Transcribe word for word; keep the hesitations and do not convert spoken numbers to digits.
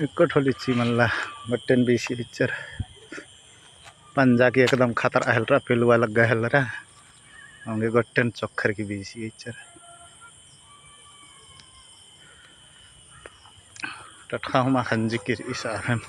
इक्को ठो लिच्ची मल्ला, गोट्टेन बीसी इच्चर। पंजा की एकदम खतरा हेलरा, पिलुआ लग्गा हेलरा। औंगे गोट्टेन चोखर की बीसी इच्चर। टटखा हुमा खंजी की इसारन।